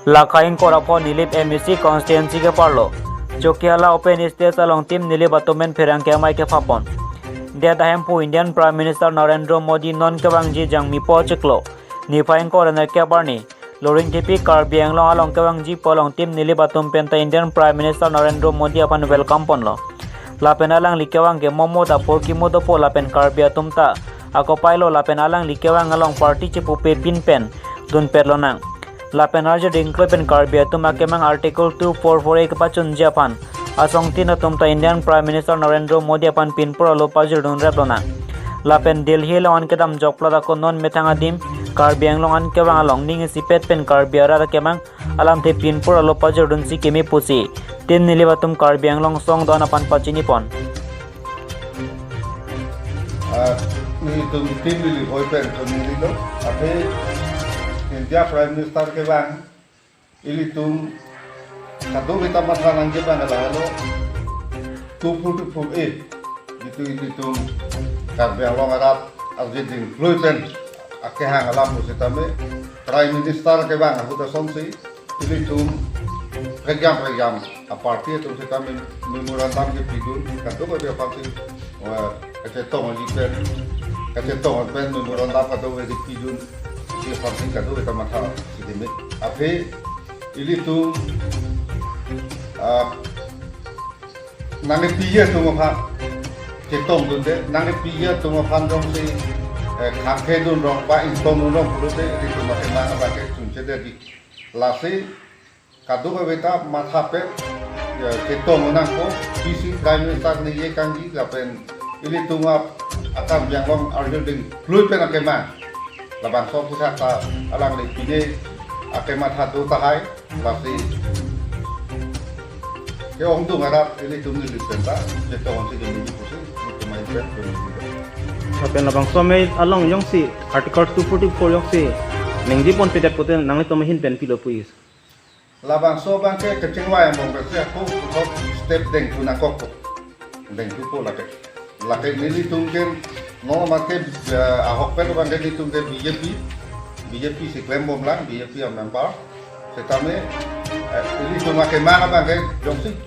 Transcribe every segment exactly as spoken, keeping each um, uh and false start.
Lakha ingkoi ra pho Nilip M A C constituency keparlo Chokihola open stage along Team Nilip atum pen pherangke amei kephapon. Det ahemphu Indian Prime Minister Narendra Modi non kevangji Jangmipo achiklo niphai ingkoi ra nerkep arni Loringthepi Karbi Anglong along kevangji pu along Team Nilip atum pen ta Indian Prime Minister Narendra Modi aphan welcome ponlo. Lapen alangli kevang ke momo dapor kimo dopo lapen Karbi atum ta akopai lo lapen alangli kevang along party chepupepin pen dunpet lonang. Lapen arjuding kloi pen Karbi atum akemang Article two four four A kepachunji aphan asongtin atum ta Indian Prime Minister Narendra Modi aphan pinpur alo pajirdun rep lonang. Lapen Delhi along an kedam jokplat ako non methang adim Karbi Anglong an kevang along ning isipet pen Karbi arat akemang alamthe pinpur alo pajirdunsi keme pusi Team Nilip atum Karbi Anglong songdon aphan pachinipon. Ah, nelitum Team Nilip hoi pen thon neli lo. Aphi India Prime Minister kevang ilitum kadokave ta matha nangji abang lahelo two forty-four A. Itum ilitum Karbi Anglong arat arjuding kloi pen akehang alam pusitame Prime Minister kevang ahut asonsi ilitum prekjam prekjam aparty atum sitame memorandum kepidun kadokave aphansi, eh, kachetongji pen, kachetong pen memorandum kadokave kepidun, aphansi kadokave ta matha si keme. Aphi ilitum, ah, nangkepiji atum aphan chetongdunde, nangkepiji atum aphan jongsi, eh, khangkhedun rong ba ingtongdun rong pulote ilitum akemang abang ke chunchedetji. Lasi kadokave ta matha pen, eh, chetong nangkok, P C Prime Minister ningje kangji lapen ilitum a Karbi Anglong arjuding kloi pen akemang. Labangso aphuthak ta alangli pine akematha do tahai, lasi ke-ongdung arat ilitum Nilip pen ta chetongsi keme pusi ilitum ahin pen pen. Lapen labangso amei along jongsi Article two forty-four jongsi ningjeponpedet pute nanglitum ahin pen pilo pu-i? Labangso abang ke kachingvai angbong besi ako uthok step dengthu nangkok. Dengthupo lake. Lake nelitum ke non mate, eh, ahok pen abang ke nelitum ke B J P, B J P si klembomlang, B J P a member. Sitame, eh, nelitum akemang abang ke jongsi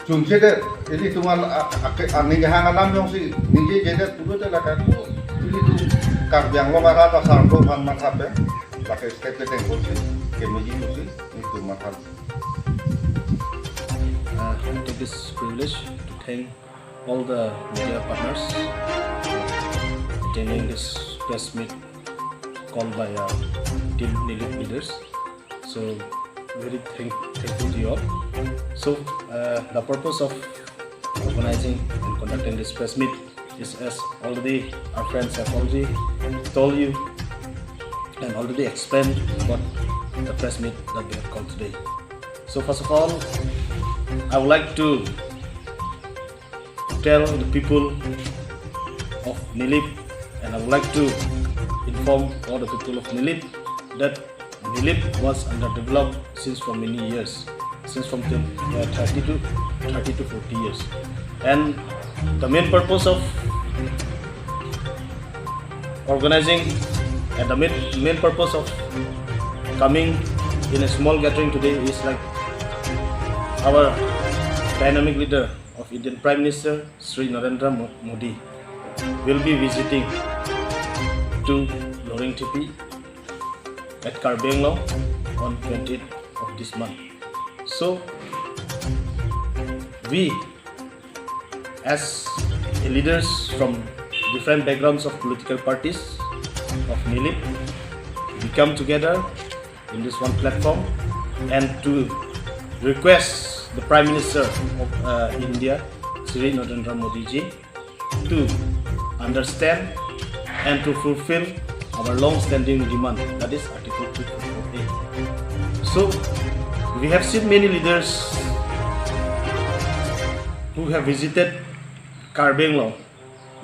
chunchedet, ilitum a, a, a, aning kehang alam jongsi ningjejedet pulote lake ako ilitum Karbi Anglong arat asarpo aphan matha pen lake step kedengthusi kemeji pusi ilitum matha. Uh, I take this privilege to thank all the media partners for attending this press meet called by, uh, Team Nilip leaders. So, very thank-, thankful to you all. So, uh, the purpose of organizing and conducting this press meet is, as already our friends have already told you and already explained about the press meet that we have called today. So, first of all, I would like to tell the people of Nilip, and I would like to inform all the people of Nilip that Nilip was underdeveloped since for many years, since from the, uh, thirty to, thirty to forty years. And the main purpose of organizing and the main, main purpose of coming in a small gathering today is like our dynamic leader of Indian Prime Minister Shri Narendra Mo-, Modi will be visiting to Loringthepi at Karbi Anglong on twentieth of this month. So, we as leaders from different backgrounds of political parties of Nilip, we come together in this one platform and to request the Prime Minister of, uh, India, Shri Narendra Modi ji, to understand and to fulfill our long-standing demand, that is Article two four four A. So, we have seen many leaders who have visited Karbi Anglong,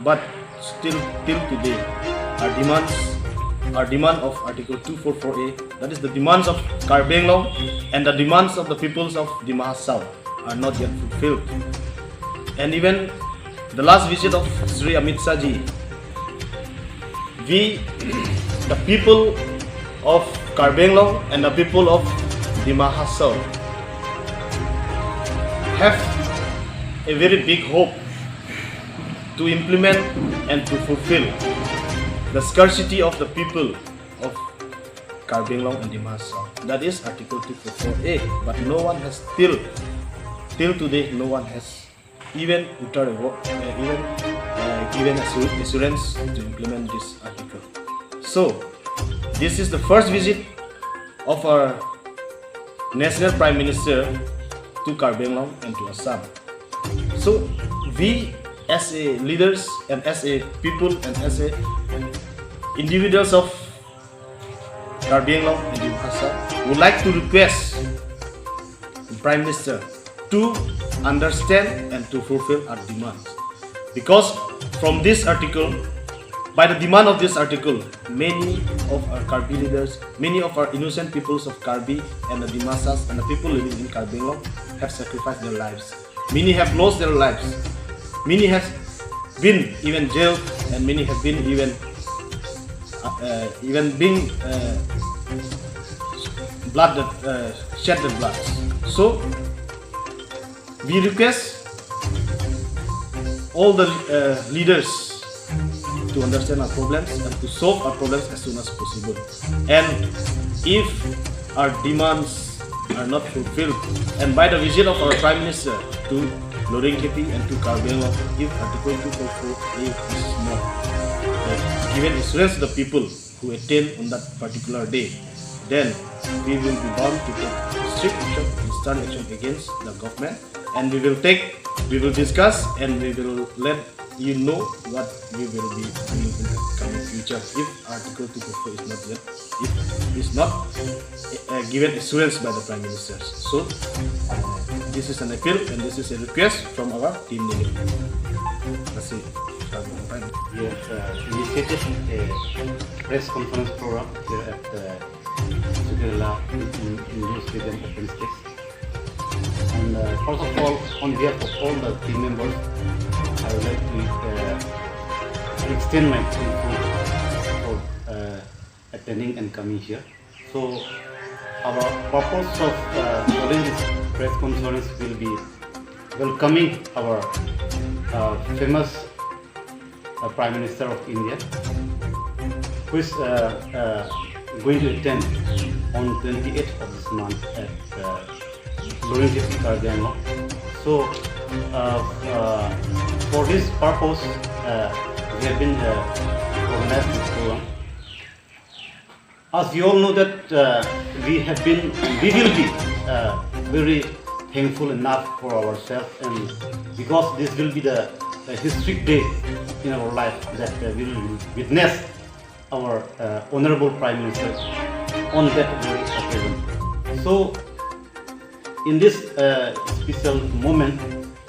but still till today, our demands, our demand of Article two four four A, that is the demands of Karbi Anglong and the demands of the peoples of Dima Hasao, are not yet fulfilled. And even the last visit of Shri Amit Shah ji, we, the people of Karbi Anglong and the people of Dima Hasao have a very big hope to implement and to fulfill the scarcity of the people of Karbi Anglong and Dima Hasao. That is Article two four four A. But no one has still, till today, no one has even uttered a word, uh, even uh, given assu- assurance to implement this article. So, this is the first visit of our National Prime Minister to Karbi Anglong and to Assam. So, we as a leaders and as a people and as a individuals of Karbi Anglong and Dima Hasao would like to request the Prime Minister to understand and to fulfill our demands. Because from this article, by the demand of this article, many of our Karbi leaders, many of our innocent peoples of Karbi and the Dimasas and the people living in Karbi Anglong have sacrificed their lives. Many have lost their lives. Many have been even jailed, and many have been even uh, even being uh, blood uh, shed the blood. So we request all the uh, leaders to understand our problems and to solve our problems as soon as possible. And if our demands are not fulfilled, and by the visit of our Prime Minister to Loringkepi and to Karbi Anglong, if Article two four four A is not uh, given assurance to the people who attend on that particular day, then we will be bound to take strict action and stern action against the government, and we will take, we will discuss, and we will let you know what we will be doing in the coming future if Article two four four is not yet, if is not uh, given assurance by the Prime Minister. So uh, this is an appeal and this is a request from our team leader. That's it. We have uh, initiated a press conference program here at the Sugela in, in New Stadium open space. And uh, first of all, on behalf of all the team members, I would like to uh, extend my gratitude for uh, attending and coming here. So our purpose of uh, holding this press conference will be welcoming our uh, famous uh, Prime Minister of India, who is uh, uh, going to attend on twenty-eighth of this month at uh, Loringkepi, Karbi Anglong. So uh, uh, for this purpose, uh, we have been uh, organized this program. As you all know that uh, we have been, we will be uh, very thankful enough for ourselves, and because this will be the uh, historic day in our life that uh, we will witness our uh, honorable Prime Minister on that very occasion. So, in this uh, special moment,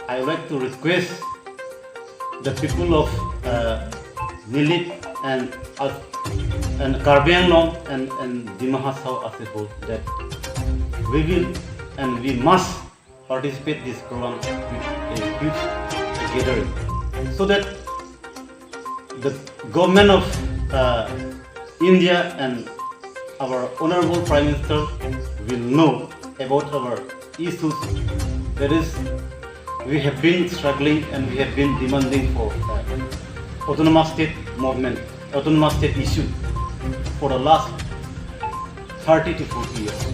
I would like to request the people of uh, Nilip and uh, and Karbi Anglong and, and Dima Hasao as a whole that we will and we must participate this program with a huge gathering, so that the government of uh, India and our honorable Prime Minister will know about our issues. That is, we have been struggling and we have been demanding for uh, autonomous state movement, autonomous state issue for the last thirty to forty years.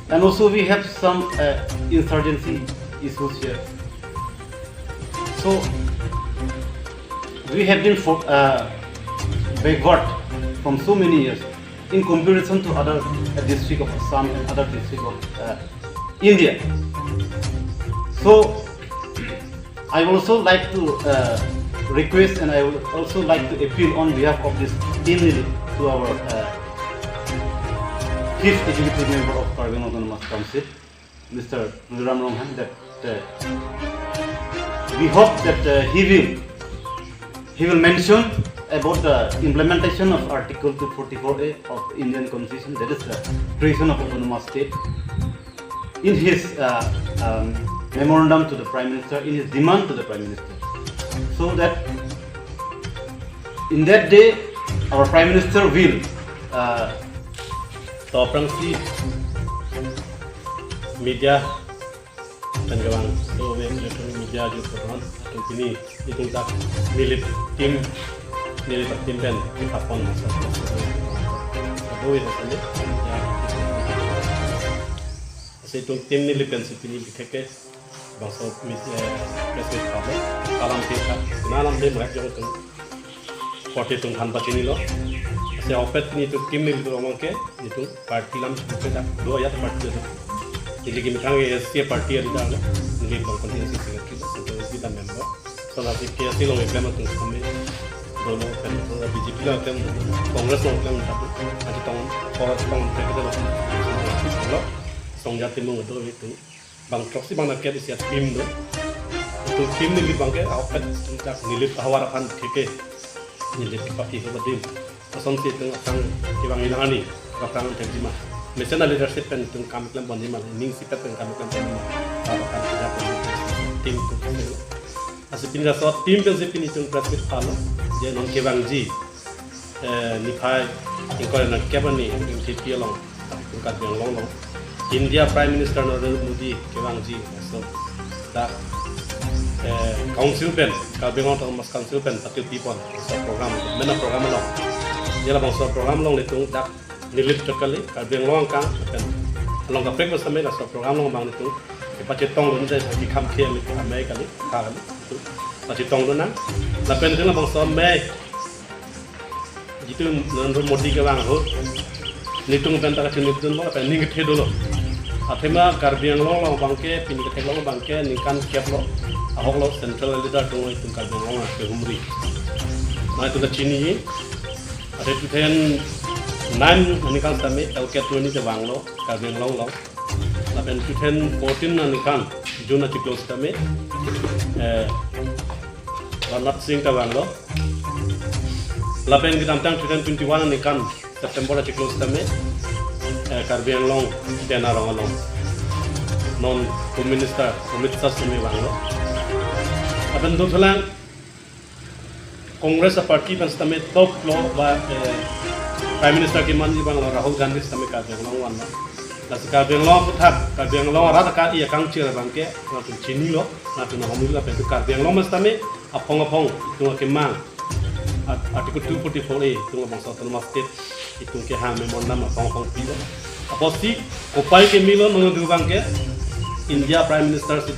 And also we have some uh, insurgency issues here. So we have been for, uh, backward from so many years in comparison to other uh, district of Assam and other district of uh, India. So I would also like to uh, request and I would also like to appeal on behalf of this team leader to our uh, fifth executive member of Karbi Anglong Autonomous Council, Mister Tuliram Ronghang, that uh, we hope that uh, he will he will mention about the implementation of Article two forty-four A of Indian Constitution, that is the creation of autonomous state, in his uh, um, memorandum to the Prime Minister, in his demand to the Prime Minister, so that in that day our Prime Minister will uh, To aphrangsi media pen kevang, to ave electronic media ajo koton atum pini itum dak Nilip team, Nilip team pen apon masa. Ado ida sini ya. Lasi itum team Nilip pensi pini bithek ke bangso media press meet palo. Kalam ke ka, na alam de mak jong itum party atum than pachinilo. Lasi ahokpet pini itum team Nilip along ke itum party alam ke dak do ya party do. Jadi kimi thang A S C party ada dak lo. Nilip along constituency secretary, secretary kita member. So lasi K S A along iklem atum kami dono pen, so B J P along iklem, Congress along iklem, tapi nanti tong, Congress along iklem kita lo. Song jati mung do itu. Bang throksi bang naket isi team do. Itu team Nilip abang ke ahokpet, dak Nilip ahavar aphan theke. Nilip party ko badim. Asonsi itum athang kevang inani, athang thekjima. Mesen a-leadership pen itum kam klem ponjima, ning sipet pen kam klem ponjima. Athang kerja pen team tu. Lasi pini laso team pensi pini itum press meet palo. Je non kevangji, eh, niphai ingkoi ra kep arni, itum T P along, itum Karbi Anglong along, India Prime Minister Narendra Modi kevangji, so dak, eh, council pen, Karbi Anglong Autonomous Council pen patu pipon, so program, mena program along. Je labangso program along itum dak Nilip chot kali, Karbi Anglong angkang, pen along kaprek basa me laso program along abang itum kepachetong lo nang, kekam ke ami amei kali, ha kali, kepachetong lo nang. Lapen itum labangso amei, jitu Narendra Modi kevang ahut, nelitum pen ta kachinidun lo, lapen ning kethe dolo. Athema Karbi Anglong along abang ke, pini ketheklong abang ke, ningkan kep lo, ahok lo central leader atum itum Karbi Anglong akehumri. Nangtum ta chini, ate two thousand nine aningkan sitame L K Advani ta vanglo Karbi Anglong along. Lapen two thousand fourteen aningkan June achiklo sitame, eh, Rajnath Singh ta vanglo. Lapen kedamtang two thousand twenty-one aningkan September achiklo sitame, eh, Karbi Anglong Ten Arong along non Home Minister Amit Shah sitame vanglo. Lapen dothulang Congress a-party pen sitame top lo ba, eh, Prime Minister kemanji abang lo Rahul Gandhi sitame Karbi Anglong vanlo. Lasi Karbi Anglong aphuthak, Karbi Anglong arat aka iya kangchir abang ke, nangtum chinilo, nangtum nahomilo, lapen itum Karbi Anglong pen sitame aphong aphong itum akemang. Art-, Article two forty-four A, itum labangso Autonomous State itum kehang me mon nam aphong aphong pilo. Apotsi kopai kemelo nangtum abang ke, India Prime Minister si